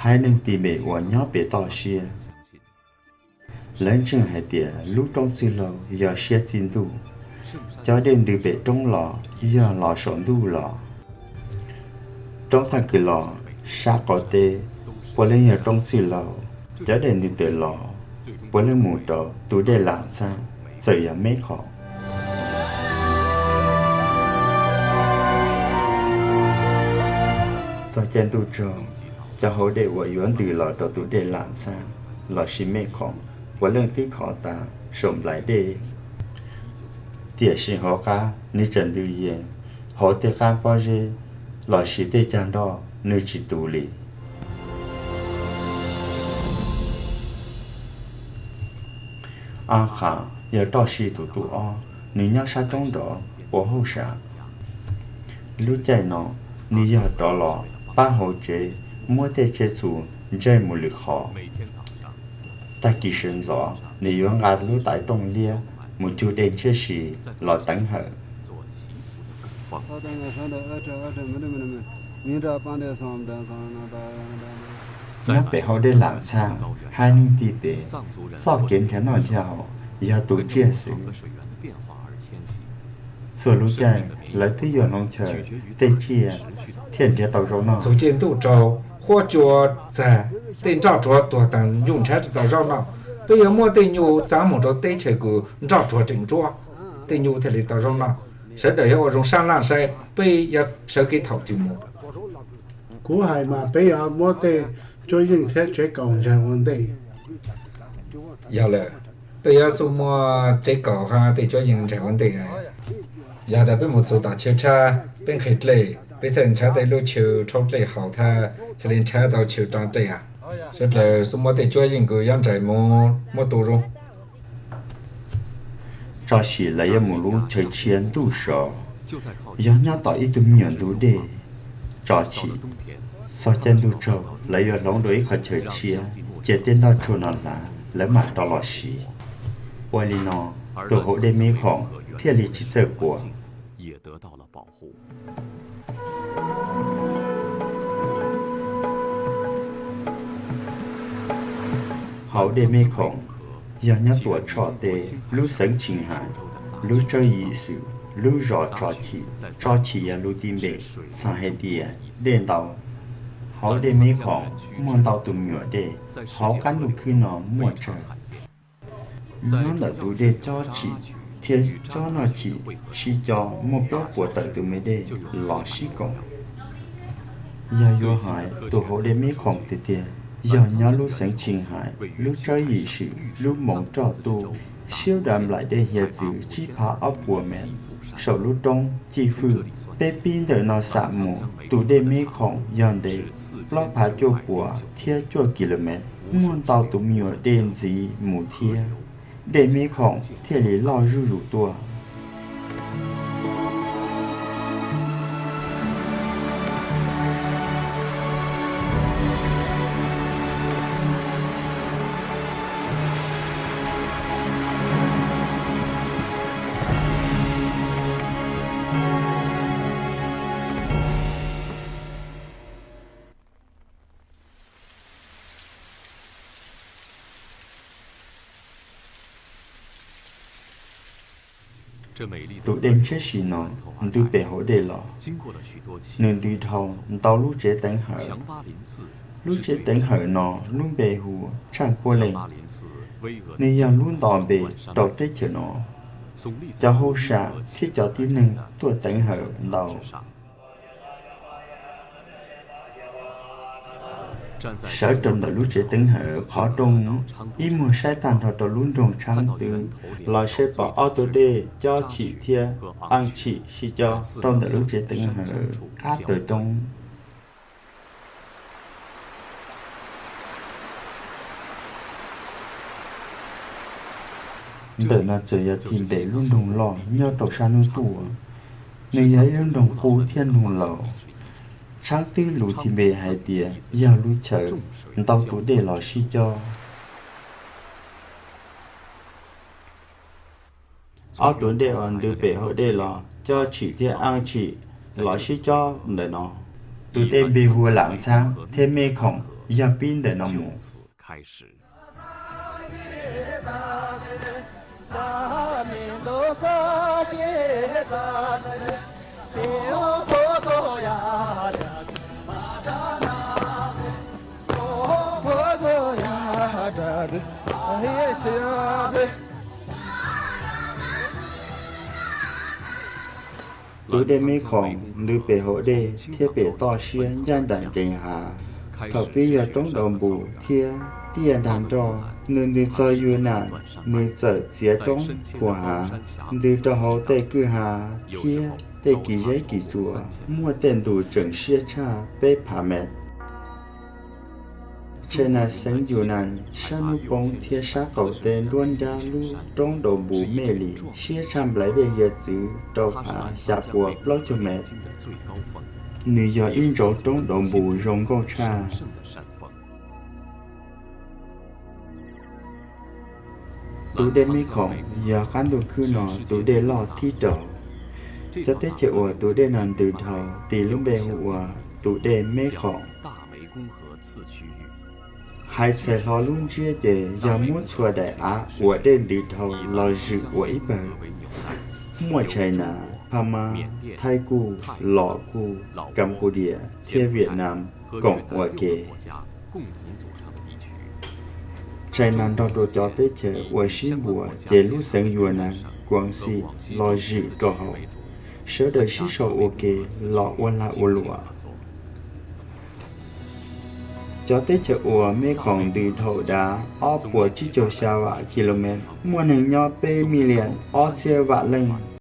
Haiv neeg Tibet uas nyob pem toj siab, lawv ntseeg hais tias lub roob txwj laug yog siab txij ntuj, cov dej ntws pem roob los yog los saum ntuj los. Roob tag kis los sab qaum teb puav leej yog roob txwj laug, cov dej ntws tawm los puav leej mus rau tus dej Lam Xab, txawm yog Meb Khoom. Txog caij ntuj tsaug, cov hauv dej uas yuav ntws los rau tus dej Lam Xab lossis Meb Khoom puav leej twb khov tas saum nplaim dej. Tiam sis hauv qab nws tseem ntws yees, hauv tej qab pob zeb lossis tej cag nroj nws tsis tu li. Ab Qham yog Roj Siv tus tub ob, nws nyob sab roob nrov ua hauj sam. Lub caij no nws yog rov los pab hauv tsev muab tej tsheb txhu ntseg mus lwm qhov. Tag kis sawv ntxov nws yuav nqa lub tais tooj liab mus cug dej ntshiab si los teev hawm. Nyob pem hauv dej Lam Xab, haiv neeg Tibet txoj kev nrhiav noj nrhiav haus yog tus tsiaj xwb. Txhua lub caij lawv twb yuav hloov chaw tej tsiaj thiaj nrhiav tau zaub noj. Txog caij ntuj tsaug, huab cua txag, tej nroj tsuag tuag tas, nyuj nrhiav tsis tau zaub noj. Peb yuav muab tej nyuj txav mus rau teb chaws uas nroj tsuag tseem ntsuab, tej nyuj thiaj li tau zaub noj. Sawv daws yuav ua zoo sab laj saib peb yuav sawv kev thaum twg mus. Kuv hais mas peb yuav muab tej cuab yeej thiab tsev kaum ntsaig ua ntej. Yog lawm, peb yuav xub muab tsev kaum hab tej cuab yeej ntsaig ua ntej. Yog tas peb mus txug tom chaw tshab, peb nqhis dlej, peb txhaj nrhiav tau lub chaw rhaub dlej haus thiab txhaj li nrhiav tau chaw rau dlej. Sawv daws xub muab tej cuab yeej kws yuav ntsaig mus muab tu zoo. Tso sim lawv yuav mus lub chaw tshiab ntuj sov, yog nyob tom ib tug me nyuam ntug dej. Tso sim txog caij ntuj tsaug lawv yuav hloov dua ib qhov chaw tshiab, cia tej nroj tsuag no hlav lawv mam rov los siv. Ua li no, tus hauv dej Meb Khoom thiaj li tsis txawj quas. Hauv dej Meb Khoom yog nyob tuam tshoj teb lub xeev Tsheej Hais, lub tsawb yim xwm lub zos Tso Chim. Tso Chim yog lus Tibet txhais hais tias dej ntau. Hauv dej Meb Khoom muaj ntau tus me nyuam dej, hauv qab ntuj khwb no muaj tsawg. Nyob ntawm tus dej Cob Chim thiab Cob Noj Chim sib cob muaj plaub puas tawm tus me dej los sib koom. Yog yuav hais tus hauv dej Meb Khoom tiag tiag yog nyob lub xeev Tsheej Hais, lub tsawb yim xwm lub moos Roj Tuj, siab dav nplaim dej hiav txwv tsib phav ob puas mev. Saum lub roob Cij Fwj, peb pib ntawm no xam mus tus dej Meb Khoom yog ntev plaub phav cuaj puas thiab cuaj kilomev, muaj ntau tus me nyuam dej ntxiv mus thiab. Dej Meb Khoom thiaj li loj zuj zus tuaj. Tus dej ntshiab si no ntws pem hauv dej los, nws ntws dhau ntau lub tsev teev hawm. Lub tsev teev hawm no lub npe hu Tshaaj Puab Leej, nws yog lub nto npe rau teb chaws no. Cov hauj sam thiab cov tib neeg tuaj teev hawm ntau. Sawv rau ntawm lub tsev teev hawm qhov rooj, ib muag saib tag nrho rau lub nroog Tshaab Twb los saib pom ob tug dej Cob Chim thiab Aaj Chim sib cob rau ntawm lub tsev teev hawm qab taw roob. Ntawm no txawm yog Tib Npees lub nroog loj nyob rau sab hnub tuaj. Nws yog ib lub nroog qub thiab nroog laus. Tshaab Twb lus Tib Npees hais tias yog lub chaw ntau tus dej los sib cob. Ob tug dej uas ntws pem hauv dej los, Cob Chim thiab Aaj Chim, los sib cob ntawm no. Tus dej npe hu ua Lam Xaab thiab Mej Khoom Yog pib ntawm no mus. Tus dej Meb Khoom ntws pem hauv dej thiab pem toj siab ncaj nraim nqis hav. Thaum pib yog roob Dau Npus thiab tiaj nrag nroj, nws ntws txog Yus Nam, nws txawm txiav roob phua hav ntws rau hauv tej kwj ha thiab tej kis zeb kis tsuas muaj tej ntug tseem siab tshaj peb phav mev. Tshais Nas xeev Yus Nam sab hnub poob thiab sab qaum teb nruab nrab lub roob Dau Npus Mej Lis siab tshaj nplais dej hiav txwv rau phav xya puas plaub caug mev. Nws yog ib ntsauv roob Dau Npus zoo nkauj tshaj. Tus dej Meb Khoom yog qab ntuj khwb no tus dej loj thib rau. Cov teb chaws uas tus dej no ntws dhau tis lub npe hu ua tus dej Meb Khoom. Hais txhais hlo lub ntsiab ces yog muab txhua daim av uas dej ntws dhau los zwm ua ib pawg. Muaj Tshais Nas, Phab Mab, Thaib Kuj, Los Kuj, Kam Pu Dias thiab Viam Nam koom ua ke. Tshais Nas nrog rau cov teb chaws uas sib npuas ces lub xeev Yus Nam, Kuam Xim los zwm rau hauv. Sawv daws sib sau ua ke los ua lag ua luam. Cov teb chaws uas Meb Khoom ntws dhau dav ob puas tsib caug xya vam kilomev, muaj neeg nyob peb million ob txhiab vam leej.